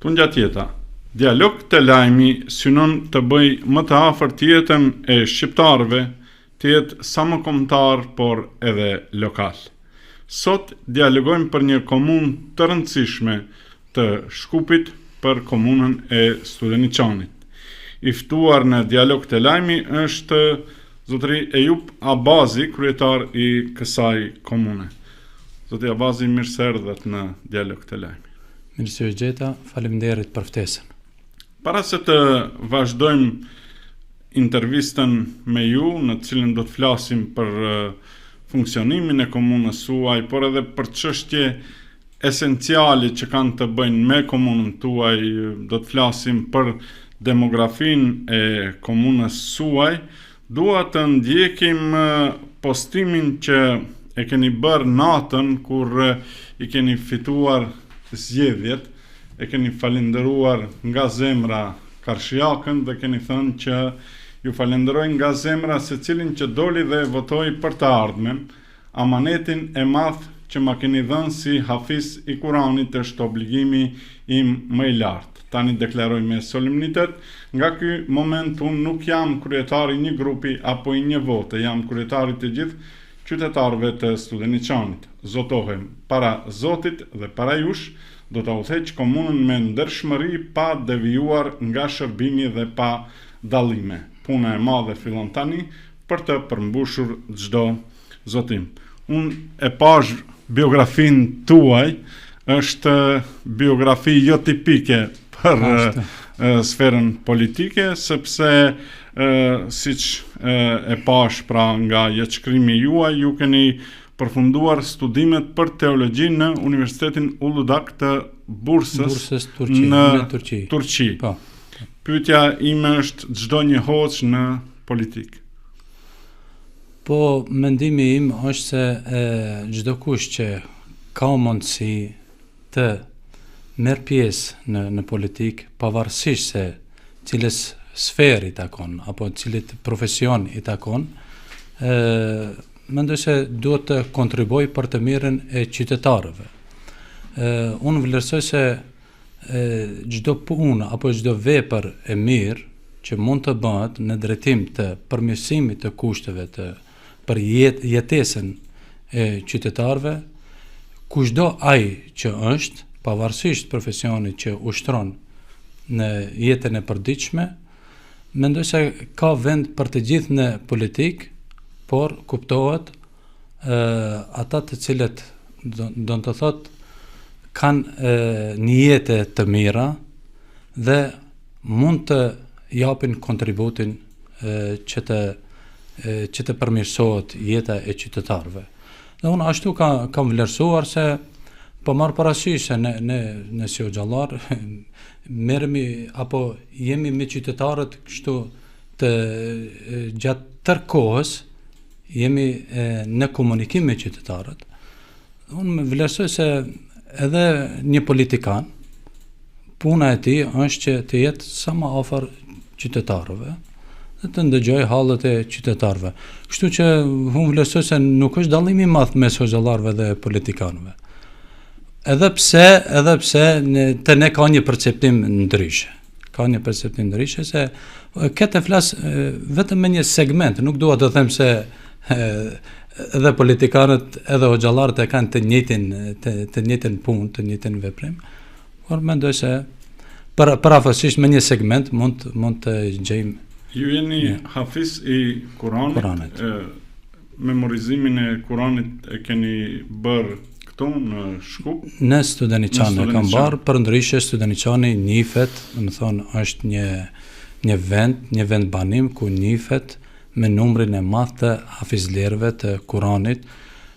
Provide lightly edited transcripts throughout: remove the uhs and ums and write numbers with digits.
Tungjatjeta. Dialog te lajmi synon të bëjë më të afërt jetën e shqiptarëve, të jetë sa më kombëtar, por edhe lokal. Sot dialogojmë për një komunë të rëndësishme të Shkupit, për komunën e Studeniçanit. I ftuar në Dialog te lajmi është zotëri Ejup Abazi, kryetar i kësaj komune. Zoti Abazi, mirë se erdhët në Dialog te lajmi. Mirë se ju gjeta, faleminderit për ftesën. Para se të vazhdojmë intervistën me ju, në të cilën do të flasim për funksionimin e komunës suaj, por edhe për çështje esenciale që kanë të bëjnë me komunën tuaj, do të flasim për demografinë e komunës suaj, dua të ndjekim postimin që e keni bërë natën kur i keni fituar zgjedhjet, e keni falënderuar nga zemra Karshijakën dhe keni thënë që ju falënderoj nga zemra secilin që doli dhe votoi për të ardhmen, Amanetin e madh që ma keni dhënë si hafiz i Kuranit është obligimi im më i lartë. Tani deklaroj me solemnitet, nga ky moment unë nuk jam kryetar i një grupi apo i një vote, jam kryetar i të gjithë qytetarëve të Studeniçanit. Zotohem para Zotit dhe para jush, do ta udhëheq komunën me ndershmëri pa devijuar nga shërbimi dhe pa dallime. Puna e madhe fillon tani, për të përmbushur çdo zotim. Unë e pashë biografinë tuaj, është biografi jo tipike për sferën politike, sepse siç e pashë pra nga jetëshkrimi juaj, ju keni përfunduar studimet për teologji në Universitetin Uludag të Bursës, Bursës Turqi, në, në Turqi. Turqi. Po. Pyetja ime është ç'do një hoxhë në politikë? Po, mendimi im është se çdokush që ka mundësi të merr pjesë në në politikë, pavarësisht se cilës sferë i takon apo cilit profesion i takon, ë mendoj se duhet të kontribuojë për të mirën e qytetarëve. Ë unë vlerësoj se çdo punë apo çdo vepër e mirë që mund të bëhet në drejtim të përmirësimit të kushteve të për jet, jetesën e qytetarëve, kushdo ai që është, pavarësisht profesionit që ushtron në jetën e përditshme, mendoj se ka vend për të gjithë në politikë, por kuptohet ata të cilët do, do të thotë kanë nijete të mira dhe mund të japin kontributin që të që të përmirësohet jeta e qytetarëve. Dhe unë ashtu ka, kam vlerësuar se po marr parasysh se ne ne ne si hoxhallar merremi apo jemi me qytetarët kështu të gjatë tërë kohës Jemi në komunikim me qytetarët. Unë vlerësoj se edhe një politikan, puna e tij është që të jetë sa më afër qytetarëve dhe të ndëgjojë hallet e qytetarëve. Kështu që unë vlerësoj se nuk është dallim i madh mes hoxhallarëve dhe politikanëve. Edhe pse, edhe pse ne, te ne ka një perceptim ndryshe. Ka një perceptim ndryshe se këtë e flas vetëm me një segment, nuk dua të them se edhe politikanët edhe hoxhallarët e kanë të njëjtin të, të njëjtën punë, të njëjtin veprim, por mendoj se për përafërsisht me një segment mund mund të gjejmë Ju jeni një. hafiz i Kuranit, Kuranit. E, Memorizimin e Kuranit e keni bërë këtu në Shkup? Në Studeniçan e kam bërë, përndryshe Studeniçani njifet, domethënë është një një vend, një vendbanim ku njifet me numrin e madh të hafizlerëve të Kuranit,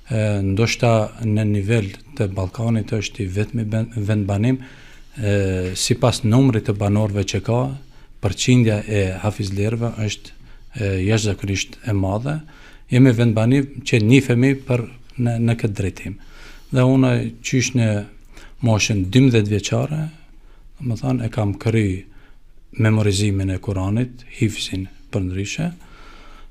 e, ndoshta në nivel të Ballkanit është i vetmi vendbanim e, sipas numrit të banorëve që ka, përqindja e hafizlerëve është jashtëzakonisht e madhe. Jemi vendbanim që njifemi për në, në këtë drejtim. Dhe unë qysh në moshën 12 vjeçare, domethënë e kam kry memorizimin e Kuranit, hifzin përndryshe.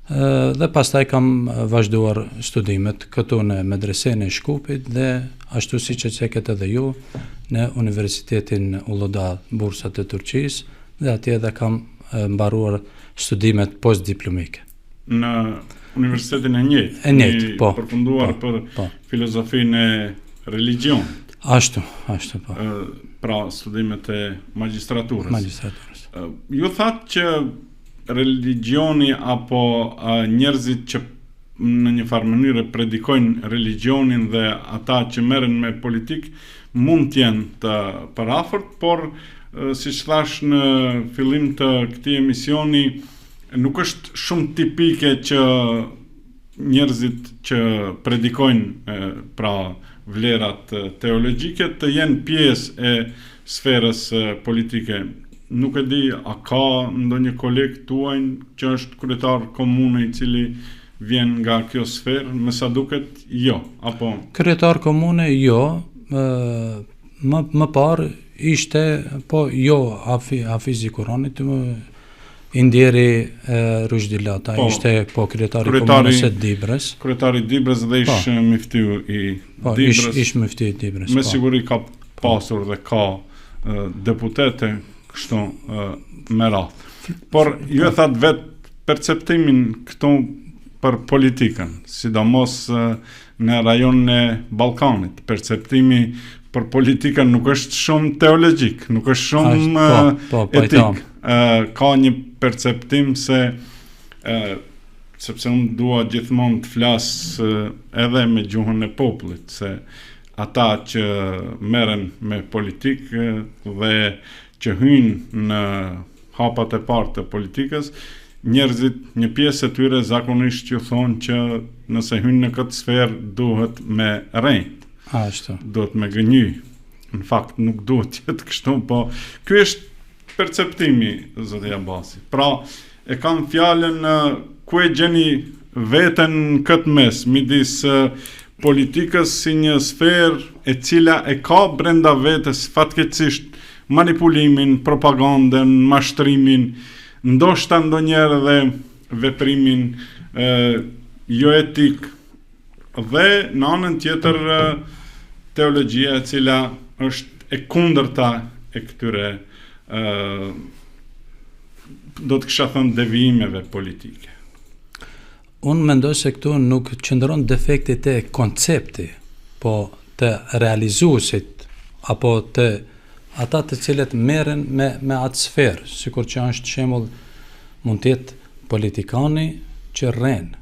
Dhe pastaj kam vazhduar studimet këtu në Medresenë e Shkupit dhe ashtu siç e cekët edhe ju në Universitetin Uludağ Bursa të Turqisë dhe atje edhe kam mbaruar studimet postdiplomike. Në universitetin e njëjtë. E njëjtë, po. Përfunduar po, për po. filozofinë e religjionit. Ashtu, ashtu po. Pra studimet e magjistraturës. Magjistraturës. Ju thatë që religjioni apo njerëzit që në një farë mënyre predikojnë religjionin dhe ata që merren me politikë mund të jenë të përafërt, por siç thashë në fillim të këtij emisioni, nuk është shumë tipike që njerëzit që predikojnë pra vlerat teologjike të jenë pjesë e sferës politike. Nuk e di a ka ndonjë koleg tuaj që është kryetar komune i cili vjen nga kjo sferë, me sa duket jo, apo Kryetar komune jo, më më parë ishte po jo Hafi, Hafizi i Kuranit, I ndjeri Ruzhdi Lata po, ishte po kryetari i komunës së Dibrës. Kryetari i Dibrës dhe ish po. myftiu i po, Dibrës. Ish, ish myftiu i Dibrës. Me po. siguri ka pasur dhe ka deputetë kështu me radhë. Por ju e thatë vetë perceptimin këtu për politikën, sidomos në rajonin e Ballkanit. Perceptimi për politikën nuk është shumë teologjik, nuk është shumë po, po, po, etik. Ka një perceptim se sepse unë dua gjithmonë të flas edhe me gjuhën e popullit, se ata që merren me politikë dhe që hyjnë në hapat e parë të politikës, njerëzit, një pjesë e tyre zakonisht ju thonë që nëse hyn në këtë sferë duhet me rrejt. Ashtu. Duhet me gënjy. Në fakt nuk duhet të jetë kështu, po ky është perceptimi zoti Abazi. Pra, e kam fjalën ku e gjeni veten në këtë mes midis politikës si një sferë e cila e ka brenda vetes fatkeqësisht manipulimin, propagandën, mashtrimin, ndoshta ndonjëherë edhe veprimin e, joetik dhe në anën tjetër teologjia e cila është e kundërta e këtyre ë do të kisha thënë devijimeve politike. Unë mendoj se këtu nuk qëndron defekti te koncepti, po te realizuesit apo te ata të cilët merren me me atë sferë, sikur që është shembull mund të jetë politikani që rren,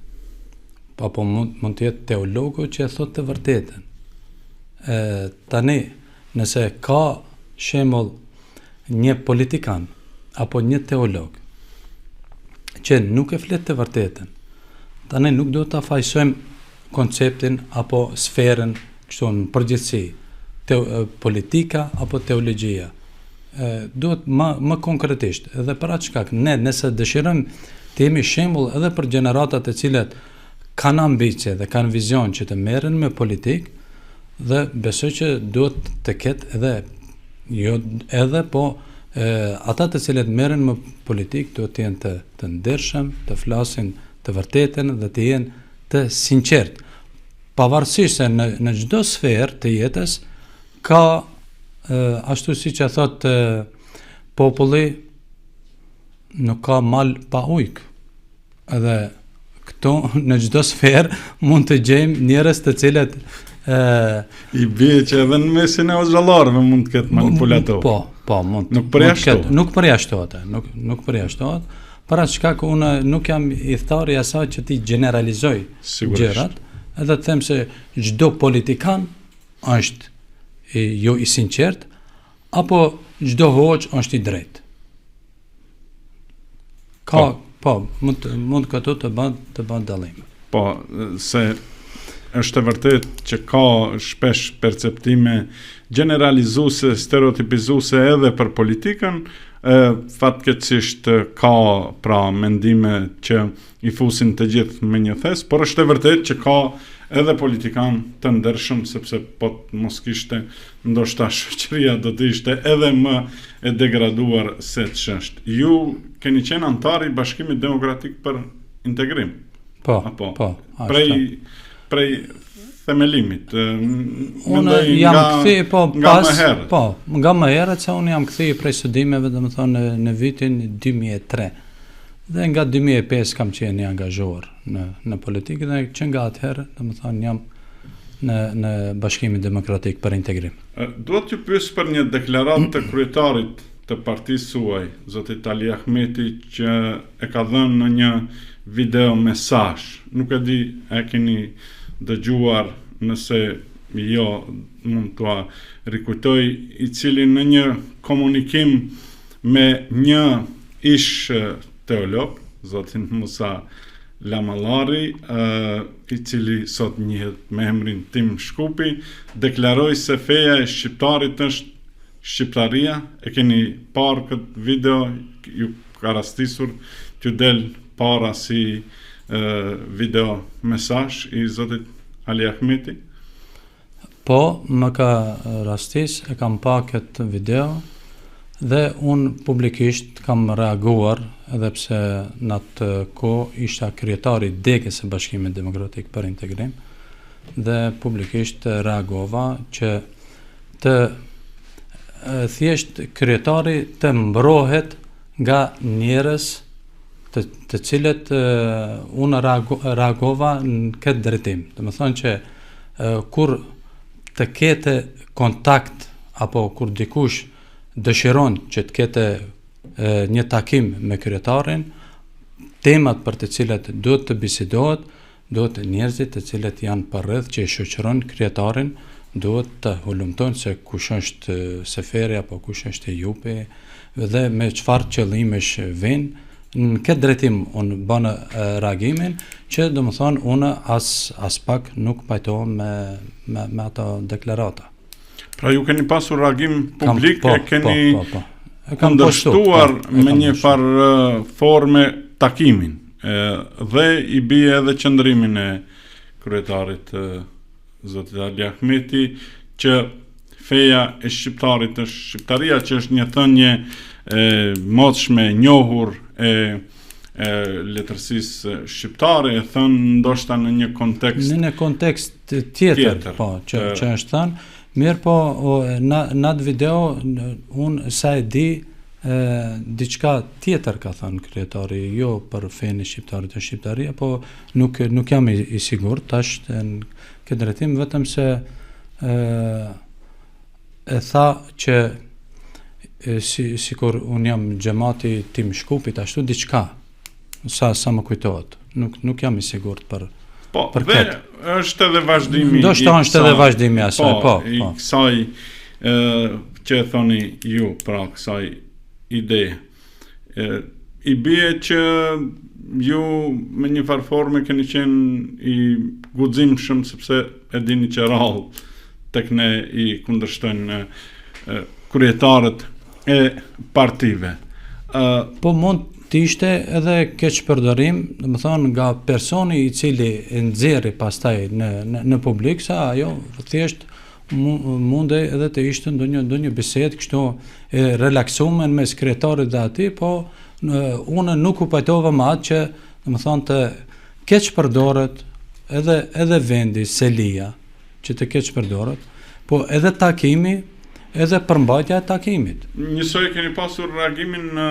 apo mund mund të jetë teologu që e thotë të vërtetën. Ë tani, nëse ka shembull një politikan apo një teolog që nuk e flet të vërtetën, tani nuk duhet ta fajësojmë konceptin apo sferën kështu në përgjithësi, te, politika apo teologjia. E, duhet më, më konkretisht, edhe për atë shkak, ne nëse dëshirojmë të jemi shembull edhe për gjeneratat e cilat kanë ambicie dhe kanë vizion që të merren me politikë, dhe besoj që duhet të ketë edhe Jo edhe, po e, ata të cilët merren me politikë duhet të jenë të, të ndershëm, të flasin të vërtetën dhe të jenë të sinqertë. Pavarësisht se në në çdo sferë të jetës ka e, ashtu siç e thotë populli nuk ka mal pa ujk. Edhe këtu në çdo sferë mund të gjejmë njerëz të cilët ë i bie që edhe në mesin e hoxhallarëve mund të ketë manipulator. Po, po, mund. Nuk përjashtohet. Nuk përjashtohet, nuk nuk përjashtohet. Për atë shkak unë nuk jam ithtar i asaj që t'i gjeneralizoj gjërat, edhe të them se çdo politikan është jo i sinqert apo çdo hoxhë është i drejtë. Ka, po, po mund të, mund këtu të bën të bën dallim. Po, se është e vërtetë që ka shpesh perceptime gjeneralizuese, stereotipizuese edhe për politikën, e fatkeqësisht ka pra mendime që i fusin të gjithë me një thes, por është e vërtetë që ka edhe politikanë të ndershëm sepse po të mos kishte ndoshta shoqëria do të ishte edhe më e degraduar se ç'është. Ju keni qenë anëtar i Bashkimit Demokratik për. Integrim. Po, Apo, po, prej prej themelimit. Unë jam nga, kthy po nga pas, më herët. Po, nga më herët se unë jam kthy prej studimeve, domethënë në, në vitin 2003. Dhe nga 2005 kam qenë i angazhuar në në politikë dhe që nga atëherë, domethënë jam në në Bashkimin Demokratik për Integrim. Dua t'ju pyes për një deklaratë të kryetarit të partisë suaj, zotit Ali Ahmeti, që e ka dhënë në një video mesazh. Nuk e di a e keni dëgjuar, nëse jo mund t'ua rikujtoj, i cili në një komunikim me një ish teolog, zotin Musa Lamallari, i cili sot njihet me emrin Tim Shkupi, deklaroi se feja e shqiptarit është Shqiptaria, e keni parë këtë video, ju ka rastisur t'ju del para si video mesazh i zotit Ali Ahmeti? Po, më ka rastis, e kam pa këtë video dhe unë publikisht kam reaguar edhe pse në atë kohë isha kryetar i degës së Bashkimit Demokratik për Integrim dhe publikisht reagova që të thjesht kryetari të mbrohet nga njerëz të, të cilët unë reago, reagova në këtë drejtim. Domethënë që kur të ketë kontakt apo kur dikush dëshiron që të ketë një takim me kryetarin, temat për të cilat duhet të bisedohet, Duhet njerëzit të cilët janë përreth që e shoqërojnë kryetarin duhet të hulumtojnë se kush është Seferi apo kush është Ejupi dhe me çfarë qëllimesh vijnë. Në këtë drejtim unë bëna reagimin që domethënë unë as aspak nuk pajtohem me me, me ato deklarata. Pra ju keni pasur reagim publik, po, e keni po, po, po. E kam kundërshtuar po, me një farë forme takimin. E, dhe i bie edhe qëndrimin e kryetarit zotit Ali Ahmeti që feja e shqiptarit është shqiptaria që është një thënie e moçme e njohur e e letërsisë shqiptare e thënë ndoshta në një kontekst në një kontekst tjetër, tjetër po, që, që është thënë. Mirëpo, në, në atë video, unë sa e di, e, diçka tjetër ka thënë kryetari, jo për fenë e shqiptarit e shqiptaria, po nuk, nuk jam i, i sigurt tash në këtë drejtim, vetëm se e, e tha që e, si, sikur unë jam xhemati Tim Shkupit, ashtu diçka, Sa sa më kujtohet. Nuk nuk jam i sigurt për po, për këtë. Është edhe vazhdimi. Ndoshta është edhe vazhdimi i asaj, po, po. I po. kësaj ë që e thoni ju, pra kësaj ide. Ë i bie që ju me një farë forme keni qenë i guximshëm sepse e dini që rrallë tek ne i kundërshtojnë kryetarët e partive. Ë po mund të ishte edhe keqpërdorim, domethënë nga personi i cili e nxjerri pastaj në në, në publik se ajo thjesht mundej edhe të ishte ndonjë ndonjë bisedë kështu e relaksuar në mes kryetarit dhe atij, po në, unë nuk u pajtova me atë që domethënë të keqpërdoret edhe edhe vendi selia që të keqpërdoret, po edhe takimi, edhe përmbajtja e takimit. Njësoj keni pasur reagimin në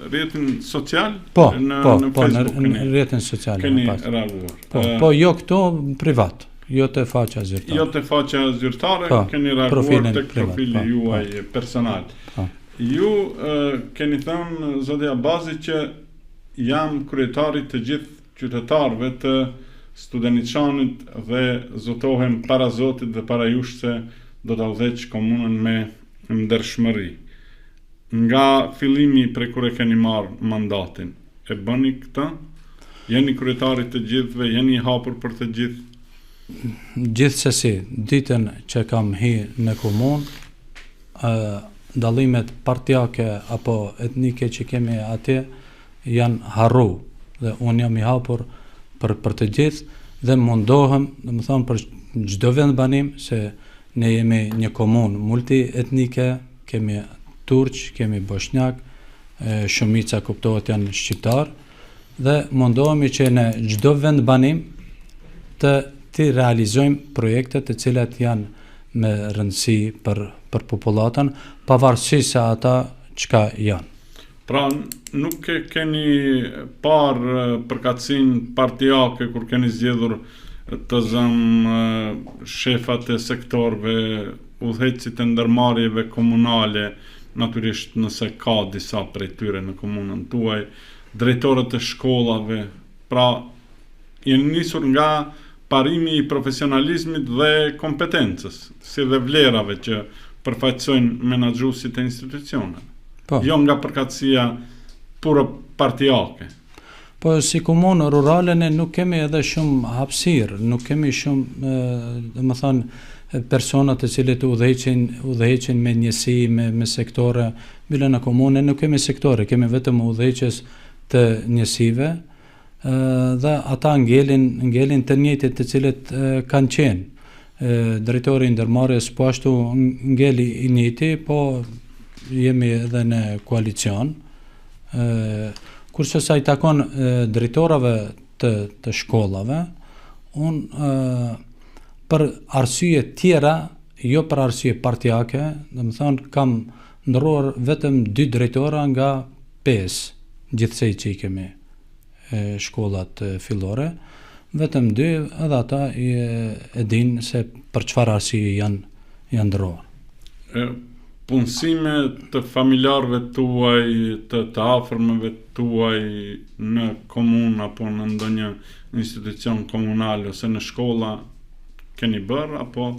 rrjetin social? Po, në, po, në po, Facebook, në, në rrjetin social. Keni reaguar. Po, po, jo këto privat, jo te faqja zyrtare. Jo te faqja zyrtare, po, keni reaguar tek profili po, juaj po. personal. Po. Ju keni thënë, zoti Abazi, që jam kryetari i të gjithë qytetarëve të Studeniçanit dhe zotohem para Zotit dhe para jush se do ta udhëheq komunën me ndershmëri. Nga fillimi prej kur e keni marrë mandatin, e bëni këtë? Jeni kryetar i të gjithëve, jeni i hapur për të gjithë? Gjithsesi, ditën që kam hi në komunë, dallimet partiake apo etnike që kemi atje, janë harru dhe unë jam i hapur për për të gjithë dhe mundohem, domethënë për çdo vendbanim se ne jemi një komunë multietnike, kemi turq, kemi boshnjak, shumica kuptohet janë shqiptarë. dhe mundohemi që në çdo vendbanim të t'i realizojmë projektet të cilat janë me rëndësi për për popullatën, pavarësisht se ata çka janë. Pra nuk e keni parë përkatësinë partiake kur keni zgjedhur të zëmë shefat e sektorëve, udhëheqësit e ndërmarrjeve komunale, natyrisht nëse ka disa prej tyre në komunën tuaj, drejtorët e shkollave, pra jeni nisur nga parimi i profesionalizmit dhe kompetencës, si dhe vlerave që përfaqësojnë menaxhuesit e institucioneve. Po. Jo nga përkatësia puro partiake. Po si komunë rurale ne nuk kemi edhe shumë hapësirë, nuk kemi shumë, domethënë, persona të cilët udhëheqin, udhëheqin me njësi, me, me sektore, bile në komunë nuk kemi sektore, kemi vetëm udhëheqës të njësive, dhe ata ngelin, ngelin të njëjtit të cilët kanë qenë. Drejtori i ndërmarrjes po ashtu ngeli i njëjti, po jemi edhe në koalicion. Kurse sa i takon drejtorave të, të shkollave, unë për arsye tjera, jo për arsye partiake, domethënë kam ndërruar vetëm dy drejtora nga 5 gjithsej që i kemi shkollat fillore, vetëm dy edhe ata e, e dinë se për çfarë arsye janë janë ndërruar. Punësime të familjarëve tuaj, të të afërmëve tuaj në komunë apo në ndonjë institucion komunal ose në shkolla keni bërë apo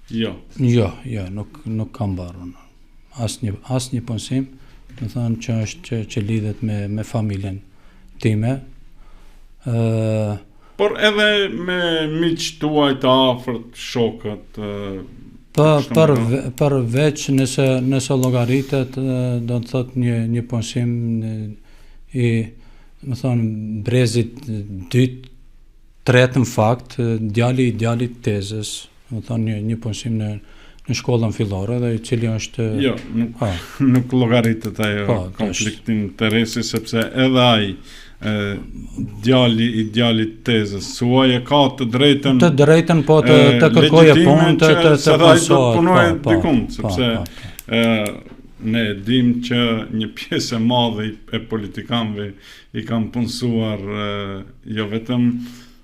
jo? Jo, jo, nuk nuk kam bërë unë. Asnjë asnjë punësim, domethënë që është që, që lidhet me me familjen time. Ë Por edhe me miqtë tuaj të afërt, shokët, Po për përveç nëse nëse llogaritet do të thotë një një punësim i domethënë brezit dytë tretë në fakt djali i djalit tezës domethënë një një punësim në në shkollën fillore dhe i cili është Jo, nuk ha. nuk llogaritet ajo po, konflikt interesi sepse edhe ai e, djali i djalit tezës suaj e ka të drejtën të drejtën po të të kërkojë punë të të të punësohet punojë po, po, dikund po, sepse po, po. e ne e dim që një pjesë e madhe e politikanëve i kanë punësuar jo vetëm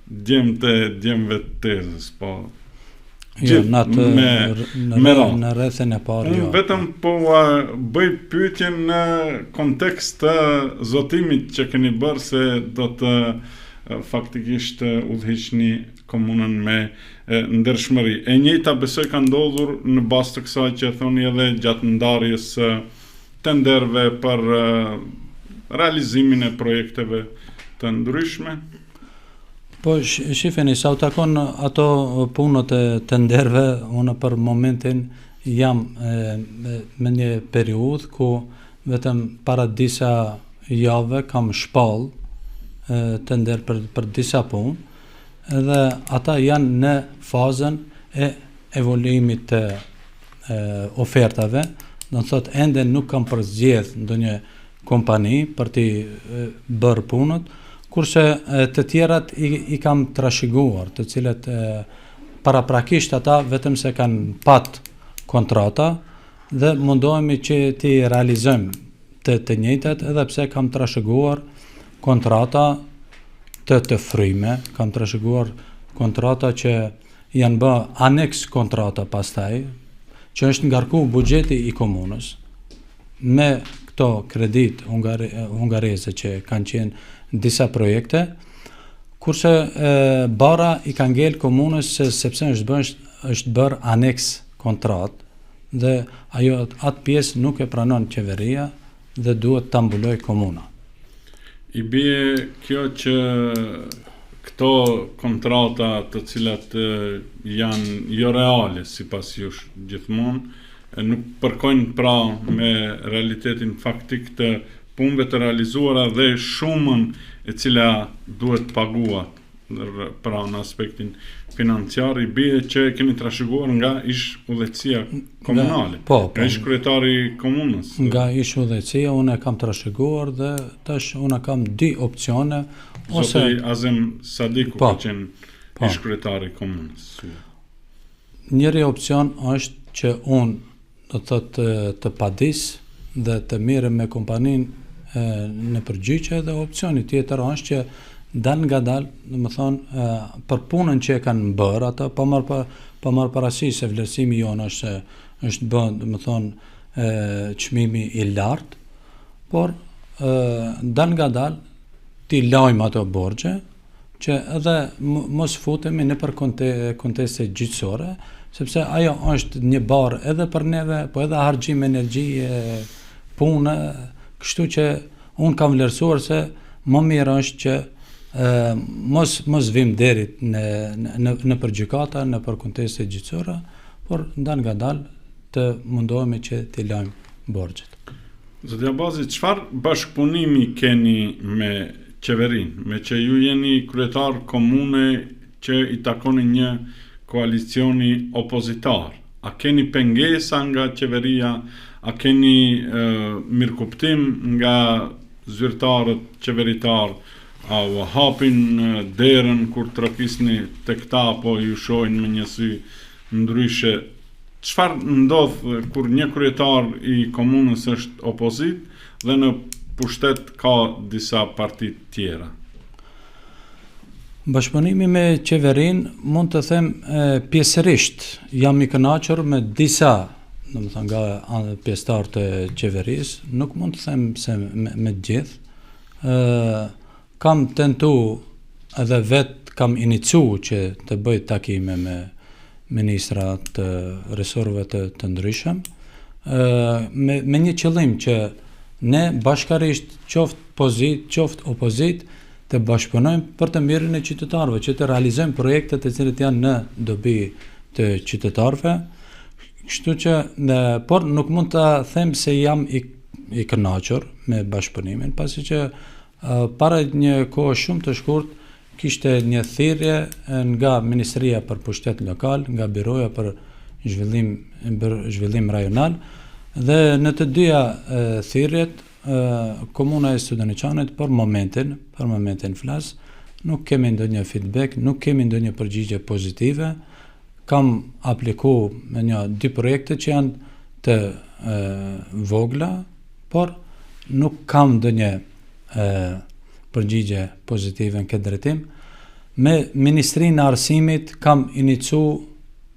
djemtë e djemve të tezës, po Jo, në atë me, në, me në rrethin e parë jo. Unë vetëm po ua bëj pyetjen në kontekst të zotimit që keni bërë se do të faktikisht udhëhiqni komunën me ndershmëri. E njëjta besoj ka ndodhur në bazë të kësaj që e thoni edhe gjatë ndarjes së tenderëve për realizimin e projekteve të ndryshme. Po, shifeni, sa u takon ato punët e tenderëve, unë për momentin jam e, me një periudhë ku vetëm para disa jave kam shpall tender për, për disa punë, edhe ata janë në fazën e evaluimit të e, ofertave, do të thotë ende nuk kam përzgjedh ndonjë kompani për t'i bërë punët, kurse të tjerat i, i kam trashëguar, të cilat e, paraprakisht ata vetëm se kanë pat kontrata dhe mundohemi që t'i realizojmë të, të njëjtat edhe pse kam trashëguar kontrata të të fryme, kam trashëguar kontrata që janë bë aneks kontrata pastaj, që është ngarku buxheti i komunës me këto kreditë hungare, hungareze që kanë qenë disa projekte, kurse e, barra i ka ngel komunës se, sepse është bërë është bërë aneks kontratë dhe ajo atë pjesë nuk e pranon qeveria dhe duhet ta mbulojë komuna. I bie kjo që këto kontrata të cilat janë jo reale sipas jush gjithmonë, nuk përkojnë pra me realitetin faktik të punëve të realizuara dhe shumën e cila duhet paguat. Pra në aspektin financiar i bie që e keni trashëguar nga ish udhëheqësia komunale, nga, po, po, nga ish kryetari i komunës. Nga ish udhëheqësia unë e kam trashëguar dhe tash unë kam dy opsione ose Zoti Azem Sadiku po, ka qenë po, ish kryetari i komunës. Njëri opsion është që unë do të thotë të padis dhe të merrem me kompaninë nëpër gjyqe dhe opsioni tjetër është që dalngadalë, domethënë për punën që e kanë bërë ata, pa marrë pa, pa marrë parasysh se vlerësimi jonë është se është bë, domethënë çmimi i lartë, por dalngadalë t'i lajmë ato borxhe, që edhe mos futemi nëpër konte, konteste gjyqësore, sepse ajo është një barrë edhe për neve, po edhe harxhim energjie, punë, kështu që unë kam vlerësuar se më mirë është që e, mos mos vim deri në në nëpër gjykata, nëpër konteste gjyqësore, por dalngadalë të mundohemi që t'i lajmë borxhet. Zoti Abazi, çfarë bashkëpunimi keni me qeverinë, meqë ju jeni kryetar komune që i takoni një koalicioni opozitar? A keni pengesa nga qeveria, a keni e, mirëkuptim nga zyrtarët qeveritarë, a ua hapin derën kur trokisni tek ta apo ju shohin me një sy ndryshe Çfarë ndodh kur një kryetar i komunës është opozitë dhe në pushtet ka disa parti të tjera? Bashkëpunimi me qeverinë mund të them pjesërisht jam i kënaqur me disa, domethënë nga pjesëtarë të qeverisë, nuk mund të them se me, me të gjithë. Ë Kam tentu edhe vet kam inicu që të bëj takime me ministra të resorëve të, të ndryshëm, me, me një qëllim që ne bashkarisht qoftë pozitë, qoftë opozitë, të bashkëpunojmë për të mirën e qytetarëve, që të realizojmë projekte të cilët janë në dobi të qytetarëve. Kështu që, në, por nuk mund të them se jam i, i kënaqur me bashkëpunimin, pasi që Para një kohe shumë të shkurt kishte një thirrje nga Ministria për Pushtet Lokal, nga Byroja për Zhvillim për Zhvillim Rajonal dhe në të dyja thirrjet komuna e Studeniçanit për momentin, për momentin flas, nuk kemi ndonjë feedback, nuk kemi ndonjë përgjigje pozitive. Kam apliku me një dy projekte që janë të e, vogla, Por, nuk kam ndonjë përgjigje pozitive në këtë drejtim. Me Ministrinë e Arsimit kam inicu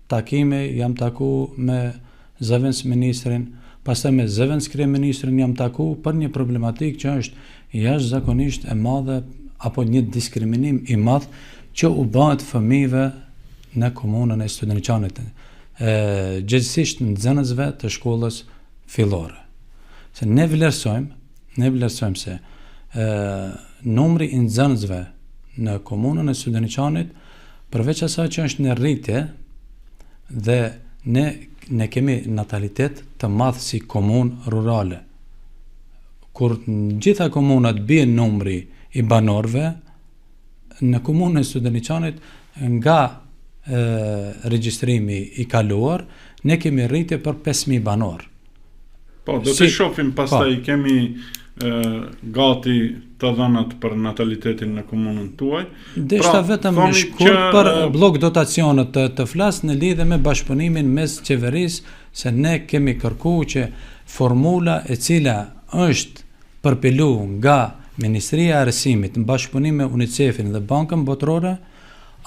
takime, jam taku me zëvendësministrin, pastaj me zëvendëskryeministrin jam taku për një problematikë që është jashtëzakonisht e madhe apo një diskriminim i madh që u bëhet fëmijëve në komunën e Studeniçanit, gjegjësisht nxënësve të shkollës fillore. Se ne vlerësojmë, ne vlerësojmë se ë numri i nxënësve në komunën e Studeniçanit përveç asaj që është në rritje dhe ne ne kemi natalitet të madh si komunë rurale. Kur në gjitha komunat bie numri i banorëve, në komunën e Studeniçanit nga e, regjistrimi i kaluar, ne kemi rritje për 5000 banorë. Po, do të si, shohim pastaj po. kemi e, gati të dhënat për natalitetin në komunën tuaj. Deshta pra, vetëm në shkurt që, për bllok dotacionet të, të flas në lidhje me bashkëpunimin mes qeverisë se ne kemi kërku që formula e cila është përpilu nga Ministria e Arsimit në bashkëpunim me UNICEF-in dhe Bankën Botërore,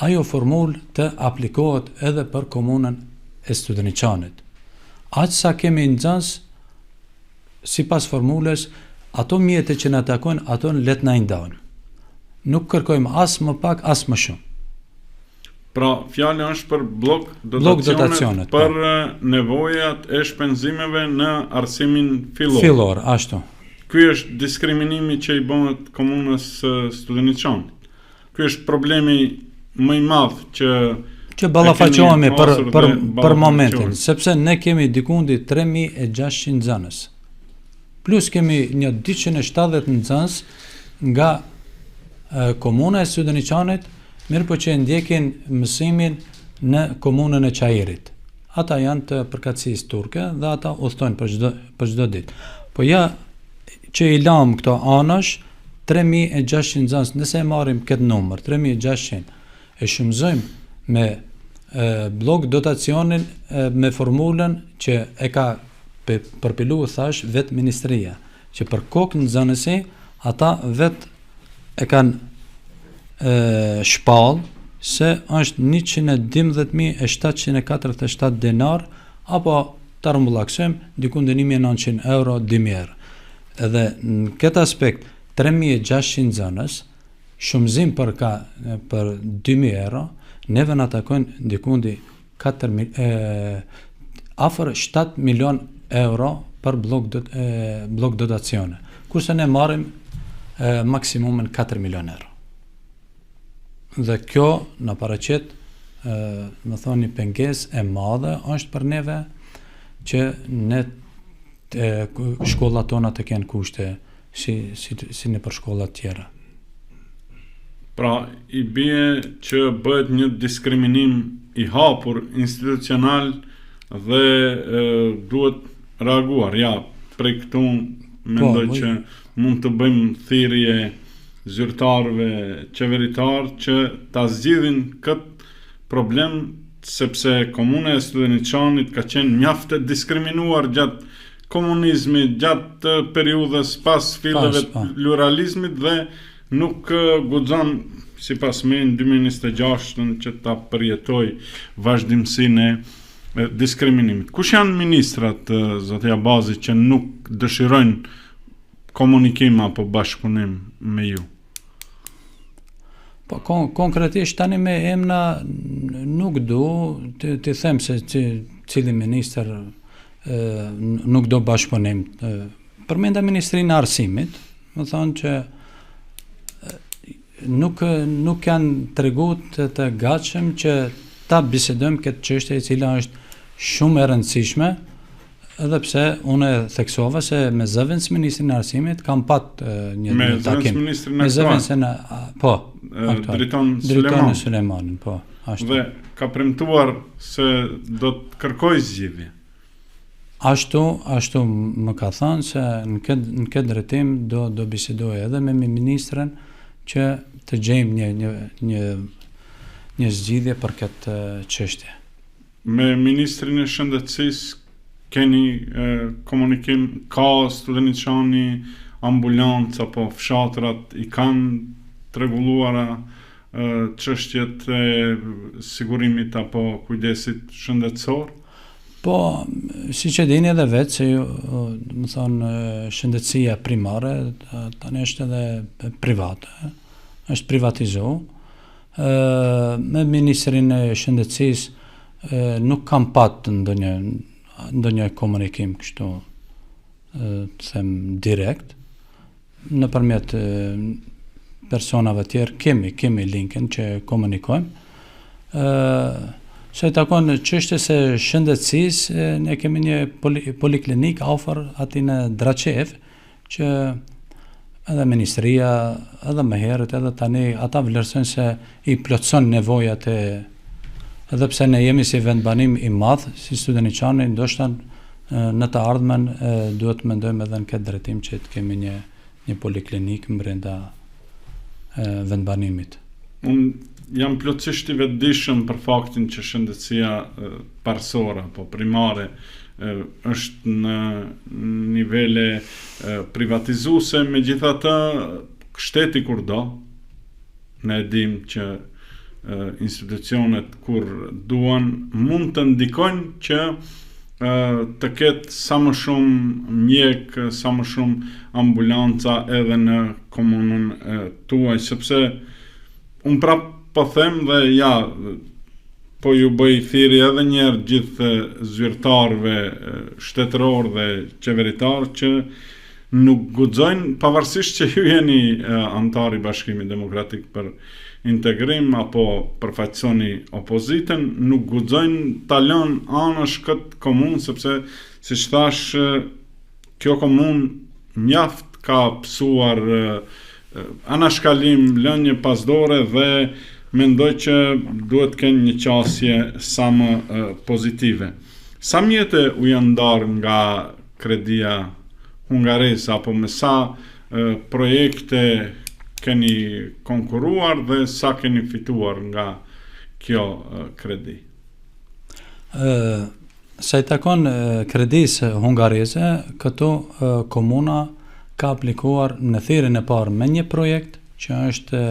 ajo formulë të aplikohet edhe për komunën e Studeniçanit. Aq sa kemi nxënës, sipas formulës, ato mjete që na takojnë, ato le të na i ndajnë. Nuk kërkojmë as më pak, as më shumë. Pra, fjala është për bllok dotacionet, po. për nevojat e shpenzimeve në arsimin fillor. Fillor, ashtu. Ky është diskriminimi që i bëhet komunës së Studeniçanit. Ky është problemi më i madh që që ballafaqohemi për për për momentin, sepse ne kemi dikundi 3600 nxënës. Plus kemi një 270 nxënës nga komuna e Studeniçanit. mirëpo që e ndjekin mësimin në komunën e Çairit. Ata janë të përkatësisë turke dhe ata udhëtojnë për çdo për çdo ditë. Po ja që i lamë këto anash 3600 nxënës, nëse e marrim këtë numër, 3600, e shumëzojmë me bllok dotacionin me formulën që e ka përpilu thash vetë ministria, që për kokë nxënësi ata vetë e kanë shpall se është 112.747 denar apo ta rrumbullaksojmë diku në 1900 euro 2000 euro. Edhe në këtë aspekt 3600 nxënës shumëzim për ka për 2000 euro, neve na takojnë dikundi 4 e, afër 7 milion euro për bllok do, e, bllok dotacione. Kurse ne marrim e, maksimumin 4 milion euro. Dhe kjo na paraqet e, me thonë një pengesë e madhe është për neve që ne të, shkollat tona të kenë kushte si si si nëpër shkolla të tjera. Pra, i bie që bëhet një diskriminim i hapur institucional dhe e, duhet reaguar. Ja, prej këtu mendoj po, që mund të bëjmë thirrje zyrtarëve qeveritarë që ta zgjidhin këtë problem sepse komuna e Studeniçanit ka qenë mjaft e diskriminuar gjatë komunizmit, gjatë periudhës pas filleve të po. pluralizmit dhe nuk guxon sipas meje në 2026 që ta përjetojë vazhdimësinë e diskriminimit. Kush janë ministrat, zoti Abazi, që nuk dëshirojnë komunikim apo bashkëpunim me ju? Po kon konkretisht tani me emna nuk du të, të them se cili ministër e, nuk do bashkëpunim. Përmenda Ministrinë e Arsimit, me thonë që nuk nuk janë tregu të, të gatshëm që ta bisedojmë këtë çështje e cila është shumë e rëndësishme, Edhe pse unë e theksova se me zëvendësministrin e arsimit kam pat një, me një takim. Me zëvendësministrin po, aktual. Driton Sulejmanin. Sulejmanin, po, ashtu. Dhe ka premtuar se do të kërkojë zgjidhje. Ashtu, ashtu më ka thënë se në këtë në këtë drejtim do do bisedoj edhe me ministren që të gjejmë një një një një zgjidhje për këtë çështje. Me ministrin e Shëndetësisë keni komunikim, ka Studeniçani ambulancë apo fshatrat i kanë të rregulluara çështjet e sigurimit apo kujdesit shëndetësor? Po, siç e dini edhe vetë, se ju, me thonë, shëndetësia primare, tani është edhe private, është privatizu, Me ministrin e Shëndetësisë nuk kam pat ndonjë ndonjë komunikim kështu të them direkt nëpërmjet personave tjerë kemi kemi linkin që komunikojmë. Ë sa i takon çështjes së shëndetësisë, ne kemi një poli, poliklinikë afër aty në Draçevë, që edhe ministria, edhe më herët, edhe tani, ata vlerësojnë se i plotëson nevojat e edhe pse ne jemi si vendbanim i madh, si Studeniçani, ndoshta në të ardhmen duhet të mendojmë edhe në këtë drejtim që të kemi një një poliklinikë brenda vendbanimit. Unë jam plotësisht i vetëdijshëm për faktin që shëndetësia parësore apo primare është në nivele privatizuese, megjithatë shteti kur do, ne e dimë që institucionet kur duan mund të ndikojnë që të ketë sa më shumë mjekë, sa më shumë ambulanca edhe në komunën tuaj, sepse unë prap po them dhe ja Po ju bëj thirrje edhe një herë gjithë zyrtarëve shtetërorë dhe qeveritarë që nuk guxojnë, pavarësisht që ju jeni anëtar i Bashkimit Demokratik për Integrim apo përfaqësoni opozitën, nuk guxojnë ta lënë anash këtë komunë sepse siç thashë Kjo komunë mjaft ka pësuar anashkalim, lënie pas dore dhe mendoj që duhet të kenë një qasje sa më pozitive. Sa mjete u janë ndarë nga kredia hungareze apo me sa projekte keni konkurruar dhe sa keni fituar nga kjo kredi? Ë sa i takon kredisë hungareze, këtu komuna ka aplikuar në thirrjen e parë me një projekt që është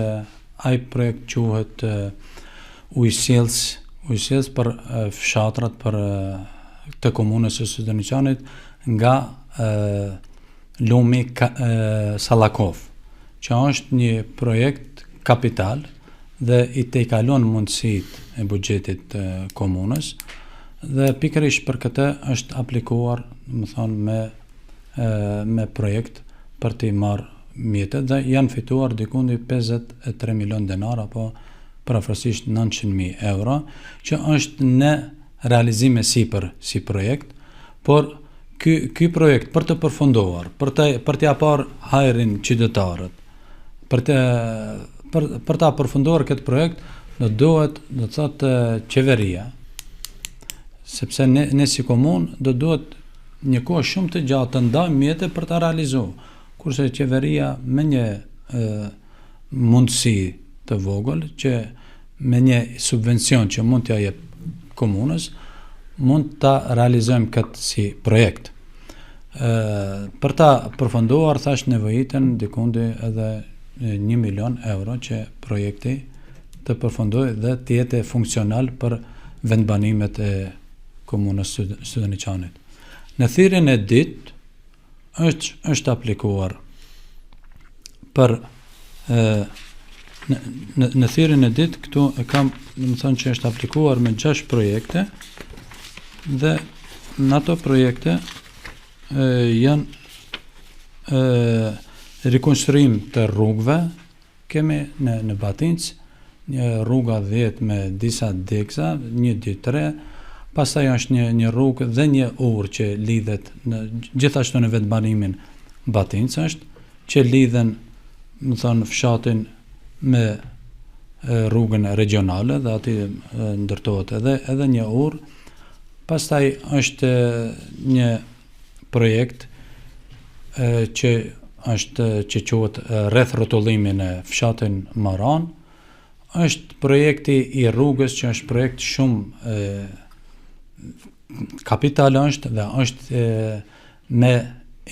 ai projekt quhet ujësjellës, ujësjellës për fshatrat për të komunës së Studeniçanit nga lumi Sallakovë, që është një projekt kapital dhe i tejkalon mundësitë e buxhetit të komunës dhe pikërisht për këtë është aplikuar, domethënë me me projekt për t'i marrë mjetet dhe janë fituar dikundi 53 milion denar apo përafërsisht 900.000 euro, që është në realizim e sipër si projekt, por ky ky projekt për të përfunduar, për të për t'ia parë hajrin qytetarët, për të për për ta përfunduar këtë projekt do duhet, do të thotë qeveria, sepse ne ne si komunë do duhet një kohë shumë të gjatë të ndajmë mjete për ta realizuar, kurse qeveria me një e, mundësi të vogël që me një subvencion që mund t'ia jep komunës, mund ta realizojmë këtë si projekt. Ë për ta përfunduar thash nevojiten dikundi edhe 1 milion euro që projekti të përfundojë dhe të jetë funksional për vendbanimet e komunës Studeniçanit. Në thirrjen e dytë është është aplikuar për ë në në, në thirrjen e dytë këtu e kam, domethënë që është aplikuar me 6 projekte dhe në ato projekte e, janë e, rikonstruim të rrugëve Kemi në në Batincë një rruga 10 me disa degëza, 1 2 3, pastaj është një një rrugë dhe një urë që lidhet në gjithashtu në vendbanimin Batincë është që lidhen, domethënë fshatin me rrugën regjionale dhe aty ndërtohet edhe edhe një urë. Pastaj është një projekt që është që quhet rreth rrotullimi në fshatin Maran, është projekti i rrugës që është projekt shumë e, kapital është dhe është e, me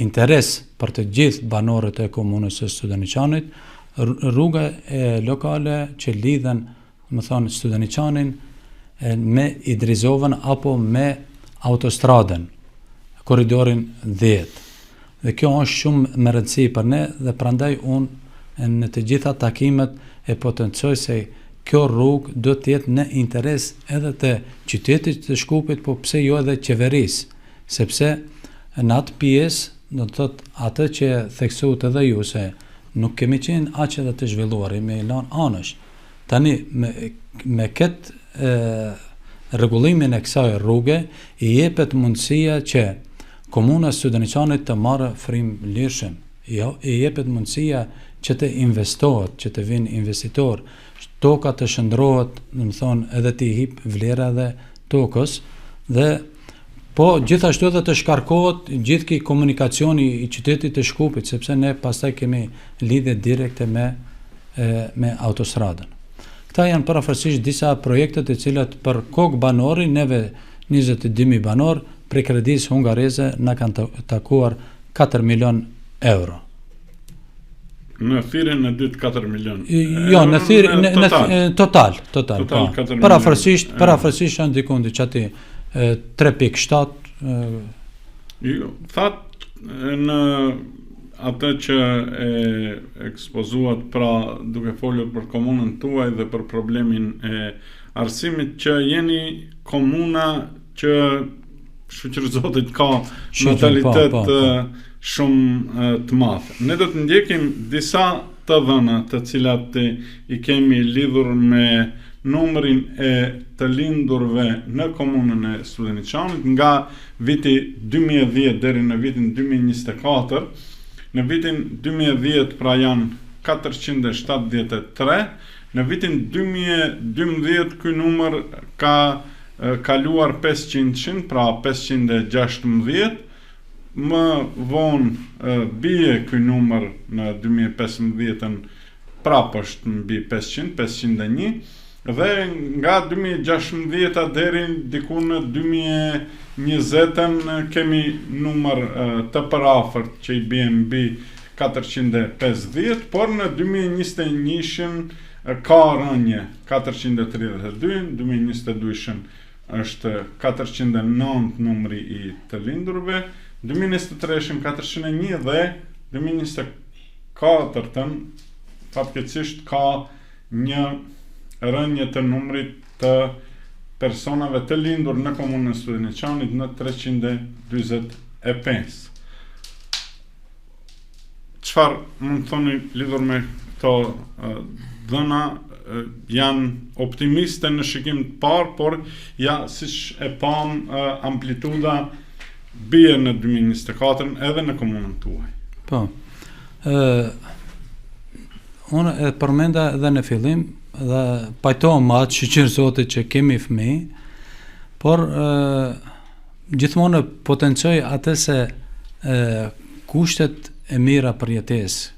interes për të gjithë banorët e komunës së Studeniçanit, rruga e lokale që lidhen domethënë Studeniçanin me Idrizovën apo me autostradën, korridorin 10. Dhe kjo është shumë me rëndësi për ne dhe prandaj unë në të gjitha takimet e potencoj se kjo rrugë do të jetë në interes edhe të qytetit të Shkupit, po pse jo edhe qeverisë, sepse në atë pjesë, do të thotë atë që theksuat edhe ju se nuk kemi qenë aq edhe të zhvilluar, jemi lanë anësh. Tani me me këtë rregullimin e kësaj rruge i jepet mundësia që komuna e Studeniçanit të marrë frymë lirshëm. Jo, i jepet mundësia që të investohet, që të vinë investitorë, toka të shndërrohet, domethënë edhe t'i hip vlera edhe tokës dhe po gjithashtu edhe të shkarkohet gjithë ky komunikacioni i qytetit të Shkupit, sepse ne pastaj kemi lidhje direkte me me autostradën. Këta janë përafërsisht disa projekte të cilat për kokë banori, neve 22.000 banorë, prej kredisë hungareze na kanë takuar 4 milion euro. Në thirrjen e dytë 4 milion. Jo, në thirrjen në total, total, total, total po. Përafërsisht, përafërsisht janë dikundi qaty 3.7 Jo, thatë në atë që e ekspozuat pra duke folur për komunën tuaj dhe për problemin e arsimit që jeni komuna që shyqyr Zotit ka natalitet po, po, po. shumë të madh. Ne do të ndjekim disa të dhëna të cilat i kemi lidhur me numrin e të lindurve në komunën e Studeniçanit nga viti 2010 deri në vitin 2024. Në vitin 2010 pra janë 473, Në vitin 2012 ky numër ka kaluar 500-shin, pra 516, më vonë bie ky numër në 2015-ën prapë është mbi 500, 501, dhe nga 2016-a deri diku në 2020-ën kemi numër të përafërt që i bie mbi 450, por në 2021-shin ka rënie 432, në 2022-shin është 409 numri i të lindurve, 2023-shin 401 dhe 2024-ën fatkeqësisht ka një rënie të numrit të personave të lindur në komunën e Studeniçanit në 345. Çfarë mund të thoni lidhur me këto dhëna janë optimiste në shikim të parë, por ja siç e pamë amplituda bie në 2024 edhe në komunën tuaj. Po. Ë unë e përmenda edhe në fillim dhe pajtohem me atë shyqyr Zotit që kemi fëmijë, por ë gjithmonë potencoj atë se ë kushtet e mira për jetesë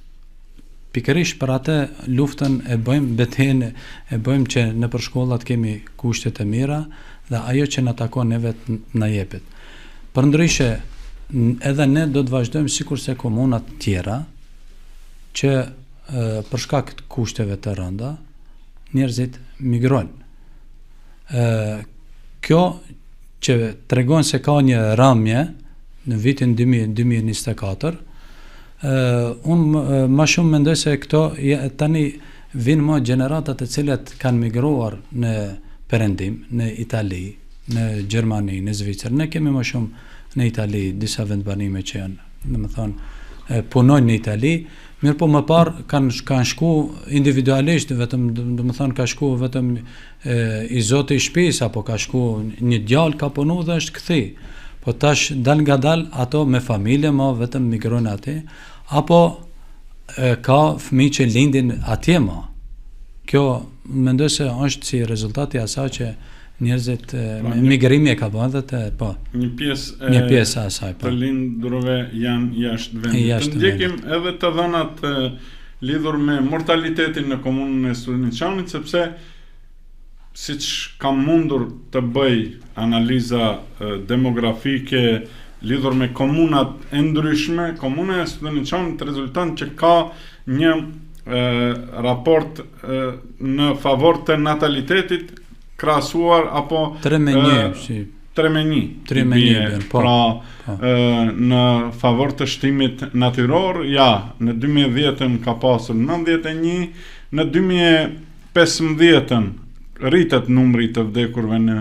pikërisht për atë luftën e bëjmë, betejën e bëjmë që nëpër shkollat kemi kushtet e mira dhe ajo që na takon neve na jepet. Përndryshe, edhe ne do të vazhdojmë sikurse komunat tjera, që për shkak të kushteve të rënda, njerëzit migrojnë. Ë kjo që tregon se ka një rënie në vitin 2024, ë unë më shumë mendoj se këto tani vijnë më gjeneratat të cilat kanë migruar në perëndim, në Itali, në Gjermani, në Zvicër. Ne kemi më shumë në Itali disa vendbanime që janë, domethënë, punojnë në Itali, mirëpo më parë kanë kanë shku individualisht, vetëm domethënë ka shku vetëm e, i zoti i shtëpisë apo ka shku një djalë ka punu dhe është kthy. Po tash dal nga dal ato me familje më vetëm migrojnë atje apo e, ka fëmijë që lindin atje më. Kjo mendoj se është si rezultat i asaj që njerëzit pra, migrimi e ka bërë dhe të po. Një pjesë e një pjesë e asaj po. Të lindurve janë jashtë vendit. Jashtë të ndjekim vendit. edhe të dhënat lidhur me mortalitetin në komunën e Studeniçanit sepse siç kam mundur të bëj analiza demografike lidhur me komunat e ndryshme, komuna e Studeniçanit rezulton që ka një e, raport e, në favor të natalitetit krahasuar apo 3 me 1 si 3 me 1 3 me 1 po, pra po. në favor të shtimit natyror ja në 2010-ën ka pasur 91 në 2015-ën rritet numri i të vdekurve në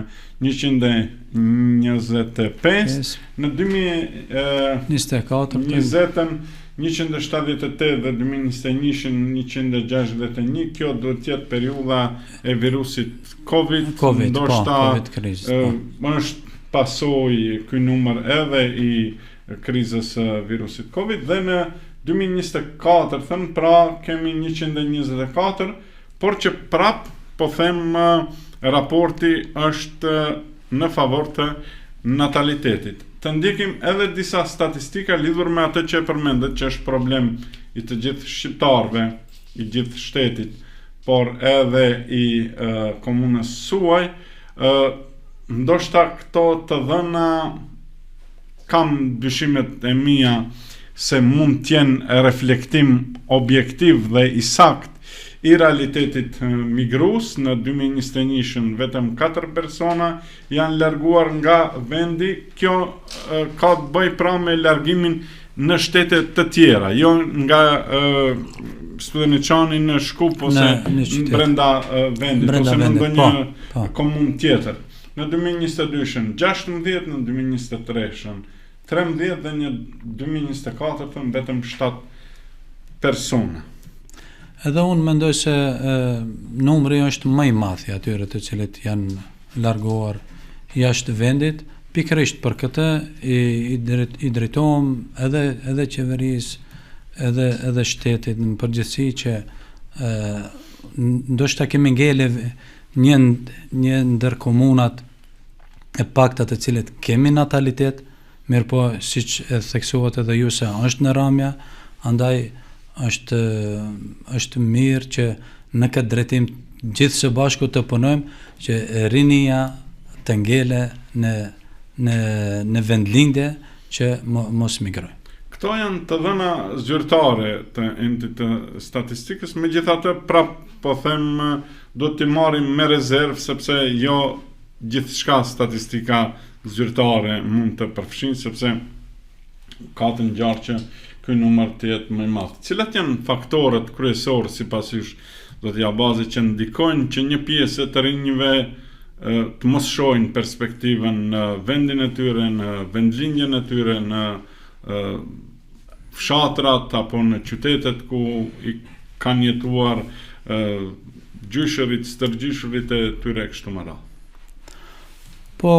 125 në 2024 20-ën 178 dhe 2021-shin 161 kjo duhet të jetë periudha e virusit Covid, COVID po, ndoshta po, COVID krizë, po. është pasojë ky numër edhe i krizës së virusit Covid dhe në 2024 thënë pra kemi 124 por që prap po them raporti është në favor të natalitetit. Të ndjekim edhe disa statistika lidhur me atë që e përmendët që është problem i të gjithë shqiptarëve, i gjithë shtetit, por edhe i e, komunës suaj, ë ndoshta këto të dhëna kam dyshimet e mia se mund të jenë reflektim objektiv dhe i saktë i realitetit migrues në 2021-shën vetëm 4 persona janë larguar nga vendi, kjo ka të bëjë pra me largimin në shtete të tjera, jo nga Studeniçani në Shkup ose në, në brenda vendit brenda ose në ndonjë po, po. komunë tjetër. Në 2022-shën 16, në 2023-shën 13 dhe në 2024-ën vetëm 7 persona. Edhe unë mendoj se e, numri është më i madh i atyre të cilët janë larguar jashtë vendit, pikërisht për këtë i, i, drejt, i drejtohem edhe edhe qeverisë, edhe edhe shtetit në përgjithësi që ë ndoshta kemi ngele një një ndër komunat e pakta të cilët kemi natalitet, mirëpo siç e theksuat edhe ju se është në ramje, andaj është është mirë që në këtë drejtim gjithë së bashku të punojmë që rinia të ngele në në në vendlindje që mos migrojë. Këto janë të dhëna zyrtare të Entit të Statistikës, megjithatë prap po them duhet t'i marrim me rezervë sepse jo gjithçka statistika zyrtare mund të përfshijë sepse ka të ngjarë që ky numër të jetë më i madh. Cilat janë faktorët kryesorë sipas jush, zoti Abazi, që ndikojnë që një pjesë e të rinjve të mos shohin perspektivën në vendin e tyre, në vendlindjen e tyre, në fshatrat apo në qytetet ku i kanë jetuar gjyshërit, stërgjyshërit e tyre e kështu me radhë. Po,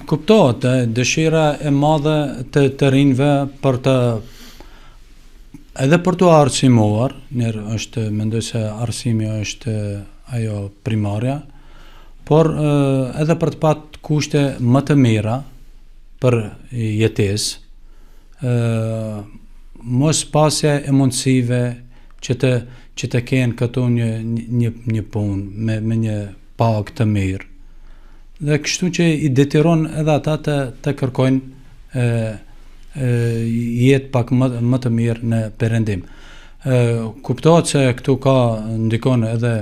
kuptohet, dëshira e madhe të të rinjve për të edhe për t'u arsimuar, njëherë është, mendoj se arsimi është ajo primarja, por edhe për të pat kushte më të mira për jetesë, ë mos pasja e mundësive që të që të kenë këtu një një një punë me me një pagë të mirë. Dhe kështu që i detyron edhe ata të të kërkojnë ë ë jetë pak më më të mirë në perëndim. Ë kuptohet se këtu ka ndikon edhe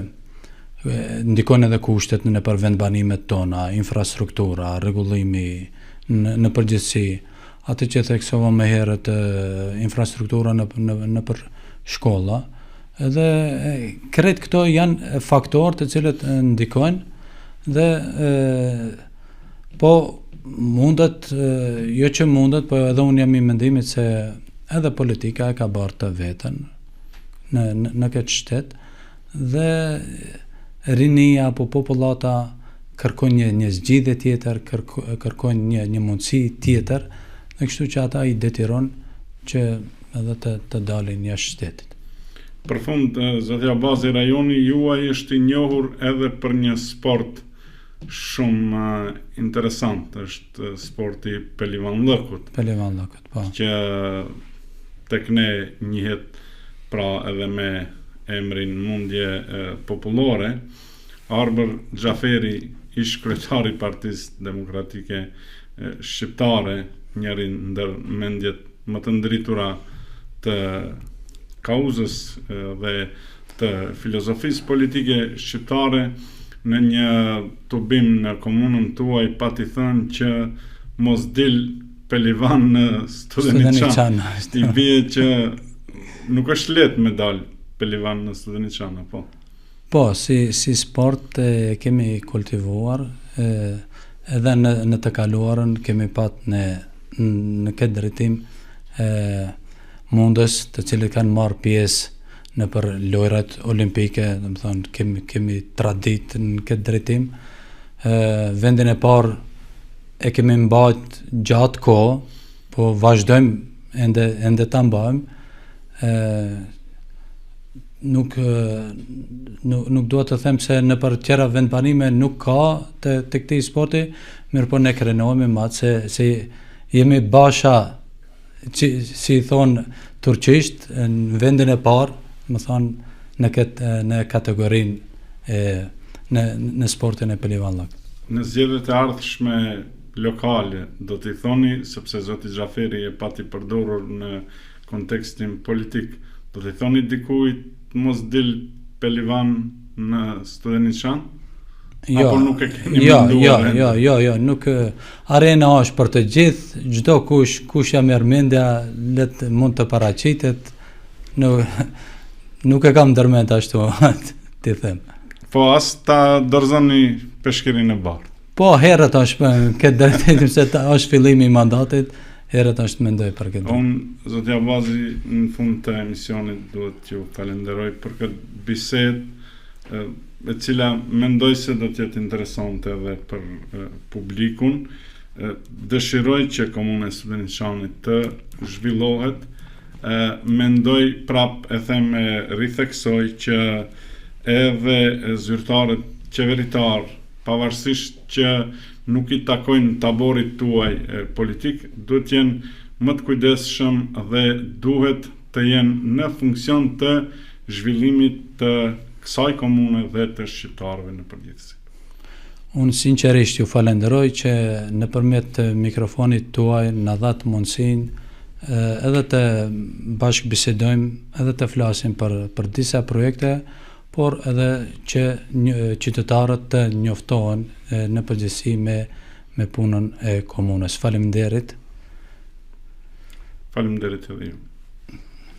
ndikojnë edhe kushtet nëpër vendbanimet tona, infrastruktura, rregullimi në, në përgjithësi, atë që theksova më herët, infrastruktura në, në, nëpër shkolla, edhe krejt këto janë faktorë të cilët ndikojnë dhe e, po mundet, jo që mundet, po edhe unë jam i mendimit se edhe politika e ka bërë të vetën në, në, në këtë shtet, Dhe rinia apo popullata kërkojnë një një zgjidhje tjetër, kërkojnë një një mundësi tjetër, dhe kështu që ata i detyron që edhe të të dalin jashtë shtetit. Për fund, zoti Abazi, rajoni juaj është i njohur edhe për një sport shumë interesant, është sporti i pelivanllëkut. Pelivanllëkut, po. Që tek ne njihet pra edhe me emrin mundje popullore, Arbër Xhaferi, ish kryetar i Partisë Demokratike Shqiptare, njëri ndër mendjet më të ndritura të kauzës dhe të filozofisë politike shqiptare, në një tubim në komunën tuaj pati thënë që mos dil pelivan në Studeniçan. I bie që nuk është lehtë me dal pelivan në Studeniçan, apo? Po, si, si sport e kemi kultivuar, e, edhe në, në të kaluarën kemi pat në, në këtë drejtim e, mundës të cilët kanë marrë pjesë nëpër lojrat olimpike, domethonë, kemi, kemi traditë në këtë drejtim. E, vendin e parë e kemi mbajt gjatë kohë, po vazhdojmë ende ende ta mbajmë. Ë nuk nuk nuk dua të them se nëpër tjera vendbanime nuk ka të të këtij sporti, mirëpo ne krenohemi me atë se se jemi basha si, si i thonë turqisht në vendin e parë, domethonë në këtë në kategorinë e në në sportin e pelivanllëkut. Në zgjedhjet e ardhshme lokale do t'i thoni, sepse zoti Xhaferi e pati përdorur në kontekstin politik, do t'i thoni dikujt mos dil pelivan në Studeniçan? Jo, Apo nuk e keni jo, menduar? Jo, jo, jo, jo, nuk arena është për të gjithë, çdo kush kush ja merr mendja, le të mund të paraqitet. Nuk nuk e kam ndërmend ashtu t'i them. Po as ta dorëzoni peshkirin e bardhë. Po herët është për këtë drejtim se ta, është fillimi i mandatit, herët është të mendoj për këtë. Unë, zoti Abazi, në fund të emisionit duhet t'ju falenderoj për këtë bisedë, e cila mendoj se do të jetë interesante edhe për publikun. Dëshiroj që komuna e Studeniçanit të zhvillohet, mendoj prap e them e ritheksoj që Edhe zyrtarët qeveritarë, pavarësisht që nuk i takojnë taborit tuaj politik, duhet të jenë më të kujdesshëm dhe duhet të jenë në funksion të zhvillimit të kësaj komune dhe të shqiptarëve në përgjithësi. Unë sinqerisht ju falenderoj që nëpërmjet mikrofonit tuaj na dhatë mundësinë edhe të bashkëbisedojmë, edhe të flasim për për disa projekte, por edhe që qytetarët të njoftohen në përgjithësi me me punën e komunës. Faleminderit. Faleminderit edhe ju.